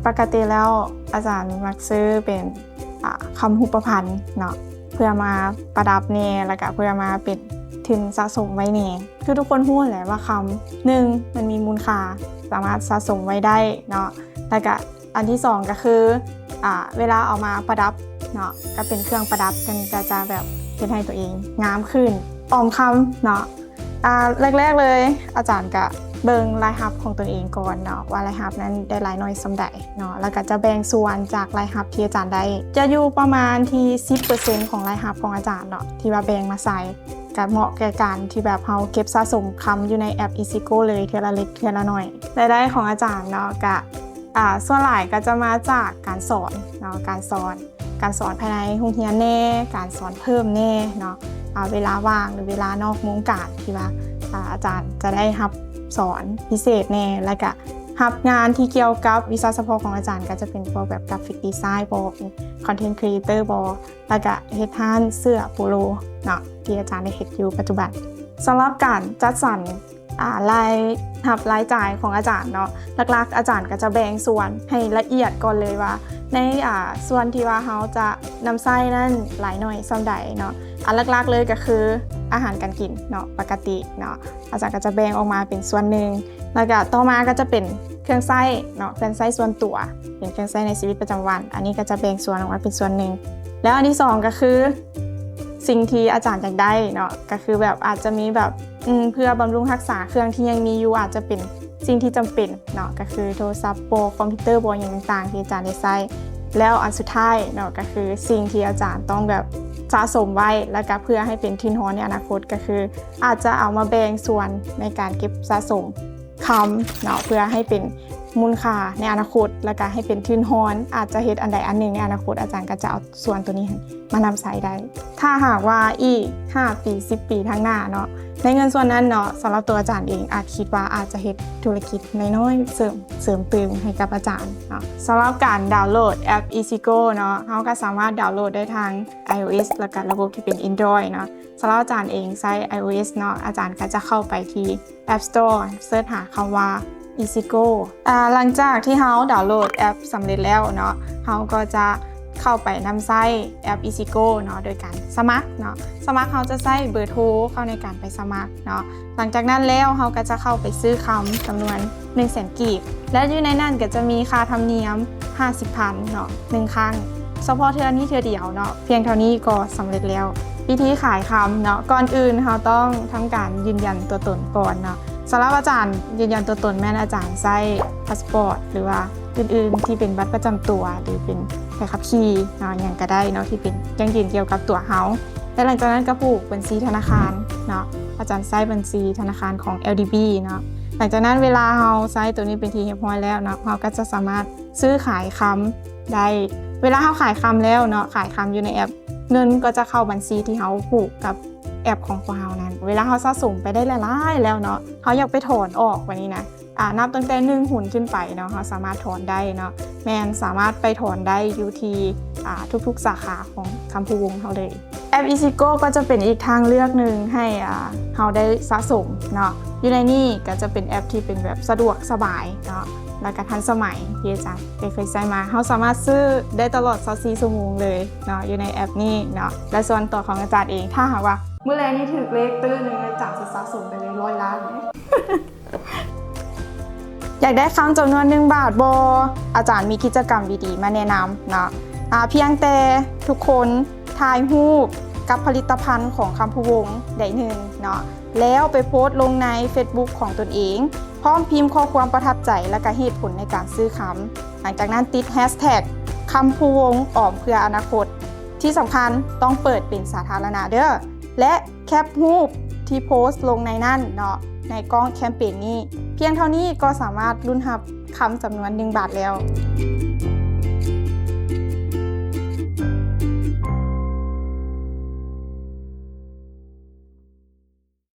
ປົກກະຕິແລ້ວອາຈານມັກຊື້ເປັນ ອ່າ ຄຳຮູບປະພັນເນາະ ເພື່ອມາປະດັບແດ່ ແລ້ວກະເພື່ອມາເປັນທຶນສະສົມໄວ້ແດ່. ຄືທຸກຄົນຮູ້ແຫຼະວ່າຄຳ ໜຶ່ງ ມັນມີມູນຄ່າ ສາມາດສະສົມໄວ້ໄດ້ເນາະ ແລ້ວກະອັນທີສອງກະຄື ອ່າ ເວລາເອົາມາປະດັບເນາະ ກະເປັນເຄື່ອງປະດັບ ມັນກະຈະແບບເຮັດໃຫ້ຕົວເອງງາມຂຶ້ນ. ອອມຄຳເນາະ ອ່າ ແລກໆເລີຍ ອາຈານກະເບິ່ງລາຍຮັບຂອງຕົນເອງກ່ອນເນາະ ວ່າລາຍຮັບນັ້ນໄດ້ຫຼາຍໜ້ອຍສ່ຳໃດເນາະ ແລ້ວກະຈະແບ່ງສ່ວນຈາກລາຍຮັບທີ່ອາຈານໄດ້ ຈະຢູ່ປະມານທີ່ສິບເປີເຊັນຂອງລາຍຮັບຂອງອາຈານເນາະ ທີ່ວ່າແບ່ງມາໃສ່ ກະເໝາະແກ່ການທີ່ແບບເຮົາເກັບສະສົມຄຳຢູ່ໃນແອັບ EasyGo ເລີຍ ເທື່ອລະເລັກເທື່ອລະໜ້ອຍ. ລາຍໄດ້ຂອງອາຈານເນາະ ກະ ອ່າ ສ່ວນຫຼາຍກະຈະມາຈາກການສອນເນາະ ການສອນ ການສອນພາຍໃນໂຮງຮຽນແດ່ ການສອນເພີ່ມແດ່ເນາະ ອ່າ ເວລາວ່າງ ຫຼື ເວລານອກໂມງການທີ່ວ່າ ອ່າ ອາຈານຈະໄດ້ຮັບສອນພິເສດແດ່ ແລ້ວກະຮັບງານທີ່ກ່ຽວກັບວິຊາສະເພາະຂອງອາຈານ ກະຈະເປັນພວກແບບກຣາຟິກດີໄຊບໍ ເປັນຄອນເທັນຄຣີເອເຕີບໍ ແລ້ວກະເຮັດຮ້ານເສື້ອໂປໂລເນາະ ທີ່ອາຈານໄດ້ເຮັດຢູ່ປັດຈຸບັນ. ສຳລັບການຈັດສັນ ອ່າ ລາຍຮັບລາຍຈ່າຍຂອງອາຈານເນາະ ຫຼັກໆອາຈານກະຈະແບ່ງສ່ວນໃຫ້ລະອຽດກ່ອນເລີຍວ່າ ໃນ ອ່າ ສ່ວນທີ່ວ່າເຮົາຈະນຳໃຊ້ນັ້ນຫຼາຍໜ້ອຍສ່ຳໃດເນາະ. ອັນຫຼັກໆເລີຍກະຄືອາຫານການກິນເນາະ ປົກກະຕິເນາະ ອາຈານກະຈະແບ່ງອອກມາເປັນສ່ວນໜຶ່ງ ແລ້ວກະຕໍ່ມາກະຈະເປັນເຄື່ອງໃຊ້ເນາະ ເຄື່ອງໃຊ້ສ່ວນຕົວ ເປັນເຄື່ອງໃຊ້ໃນຊີວິດປະຈຳວັນ ອັນນີ້ກະຈະແບ່ງສ່ວນອອກມາເປັນສ່ວນໜຶ່ງ. ແລ້ວອັນທີສອງກະຄື ສິ່ງທີ່ອາຈານຢາກໄດ້ເນາະ ກະຄືແບບອາດຈະມີແບບ ອືມ ເພື່ອບຳລຸງຮັກສາເຄື່ອງທີ່ຍັງມີຢູ່ ອາດຈະເປັນສິ່ງທີ່ຈຳເປັນເນາະ ກະຄືໂທລະສັບບໍ ຄອມພິວເຕີບໍ ຫຍັງຕ່າງໆທີ່ອາຈານໄດ້ໃຊ້. ແລ້ວອັນສຸດທ້າຍເນາະ ກະຄືສິ່ງທີ່ອາຈານຕ້ອງແບບສະສົມໄວ້ ແລ້ວກະເພື່ອໃຫ້ເປັນທຶນຮອນໃນອະນາຄົດ ກະຄືອາດຈະເອົາມາແບ່ງສ່ວນໃນການເກັບສະສົມ ຄຳເນາະ ເພື່ອໃຫ້ເປັນມູນຄ່າໃນອະນາຄົດ ແລ້ວກະໃຫ້ເປັນທຶນຮອນ ອາດຈະເຮັດອັນໃດອັນໜຶ່ງໃນອະນາຄົດ ອາຈານກະຈະເອົາສ່ວນໂຕນີ້ຫັ້ນມານຳໃຊ້ໄດ້. ຖ້າຫາກວ່າອີກຫ້າປີ ສິບປີທາງໜ້າເນາະ ໃນເງິນສ່ວນນັ້ນເນາະ ສຳລັບໂຕອາຈານເອງອາດຄິດວ່າອາດຈະເຮັດທຸລະກິດນ້ອຍໆ ເສີມ ເສີມຕື່ມໃຫ້ກັບອາຈານເນາະ. ສຳລັບການດາວໂຫຼດແອັບ EasyGo ເນາະ ເຮົາກະສາມາດດາວໂຫຼດໄດ້ທາງ iOS ແລ້ວກະລະບົບທີ່ເປັນ Android ເນາະ. ສຳລັບອາຈານເອງໃຊ້ iOS ເນາະ ອາຈານກະຈະເຂົ້າໄປທີ່ App Store ເສີດຫາຄຳວ່າ EasyGo. ອ່າ ຫຼັງຈາກທີ່ເຮົາດາວໂຫຼດແອັບສຳເລັດແລ້ວເນາະ ເຮົາກໍຈະເຂົ້າໄປນຳໃຊ້ແອັບ EasyGo ເນາະ ໂດຍການສະໝັກເນາະ. ສະໝັກ ເຮົາຈະໃສ່ເບີໂທເຂົ້າໃນການໄປສະໝັກເນາະ. ຫຼັງຈາກນັ້ນແລ້ວ ເຮົາກໍຈະເຂົ້າໄປຊື້ຄຳຈຳນວນໜຶ່ງແສນກີບ ແລະ ຢູ່ໃນນັ້ນກໍຈະມີຄ່າທຳນຽມຫ້າສິບພັນເນາະ ໜຶ່ງຄັ້ງ ສະເພາະເທື່ອນີ້ເທື່ອດຽວເນາະ. ພຽງເທົ່ານີ້ກໍສຳເລັດແລ້ວ ວິທີຂາຍຄຳເນາະ. ກ່ອນອື່ນເຮົາຕ້ອງທຳການຢືນຢັນຕົວຕົນກ່ອນເນາະ. ສຳລັບອາຈານຢືນຢັນຕົວຕົນແມ່ນອາຈານໃຊ້ພາສປອດ ຫຼືວ່າອື່ນໆທີ່ເປັນບັດປະຈຳຕົວ ຫຼືເປັນໃບຂັບຂີ່ເນາະ ຫຍັງກະໄດ້ເນາະ ທີ່ເປັນຢັ້ງຢືນກ່ຽວກັບຕົວເຮົາ. ແລະ ຫຼັງຈາກນັ້ນກໍຜູກບັນຊີທະນາຄານເນາະ. ອາຈານໃຊ້ບັນຊີທະນາຄານຂອງ LDB ເນາະ. ຫຼັງຈາກນັ້ນເວລາເຮົາໃຊ້ໂຕນີ້ເປັນທີ່ຮຽບຮ້ອຍແລ້ວເນາະ ເຮົາກໍຈະສາມາດຊື້ຂາຍຄຳໄດ້. ເວລາເຮົາຂາຍຄຳແລ້ວເນາະ ຂາຍຄຳຢູ່ໃນແອັບ ເງິນກໍຈະເຂົ້າບັນຊີທີ່ເຮົາຜູກກັບແອັບຂອງພວກເຮົານັ້ນ. ເວລາເຮົາສະສົມໄປໄດ້ຫຼາຍໆແລ້ວເນາະ ເຮົາຢາກໄປຖອນອອກບາດນີ້ນະ ອ່າ ນັບຕັ້ງແຕ່ໜຶ່ງຫຸນຂຶ້ນໄປເນາະ ເຮົາສາມາດຖອນໄດ້ເນາະ. ແມ່ນ ສາມາດໄປຖອນໄດ້ຢູ່ທີ່ ອ່າ ທຸກໆສາຂາຂອງຄຳພູວົງເຮົາເລີຍ. ແອັບ EasyGo ກໍຈະເປັນອີກທາງເລືອກໜຶ່ງໃຫ້ ອ່າ ເຮົາໄດ້ສະສົມເນາະ. ຢູ່ໃນນີ້ກໍຈະເປັນແອັບທີ່ເປັນແບບສະດວກສະບາຍເນາະ ແລ້ວກໍທັນສະໄໝ ທີ່ອາຈານໄດ້ເຄີຍໃຊ້ມາ. ເຮົາສາມາດຊື້ໄດ້ຕະຫຼອດຊາວສີ່ຊົ່ວໂມງເລີຍເນາະ ຢູ່ໃນແອັບນີ້ເນາະ. ແລະ ສ່ວນຕົວຂອງອາຈານເອງ ຖ້າຫາກວ່າມື້ແລງນີ້ຖືກເລກຕື້ໜຶ່ງ ອາຈານຊິສະສົມໄປເລີຍຮ້ອຍລ້ານ. ຢາກໄດ້ຄຳຈຳນວນໜຶ່ງບາດບໍ່? ອາຈານມີກິດຈະກຳດີໆມາແນະນຳເນາະ. ອາ ພຽງແຕ່ທຸກຄົນຖ່າຍຮູບກັບຜະລິດຕະພັນຂອງຄຳພູວົງໄດ້ໜຶ່ງເນາະ ແລ້ວໄປໂພສລົງໃນ Facebook ຂອງຕົນເອງ ພ້ອມພິມຂໍ້ຄວາມປະທັບໃຈ ແລະ ກະເຫດຜົນໃນການຊື້ຄຳ. ຫຼັງຈາກນັ້ນຕິດ hashtag ຄຳພູວົງອອມເພື່ອອະນາຄົດ. ທີ່ສຳຄັນຕ້ອງເປີດເປັນສາທາລະນະເດີ້ ແລະ ແຄບຮູບທີ່ໂພສລົງໃນນັ້ນເນາະ ໃນກ້ອງແຄມເປນນີ້. ພຽງເທົ່ານີ້ກໍສາມາດລຸ້ນຮັບຄຳຈຳນວນໜຶ່ງບາດແລ້ວ.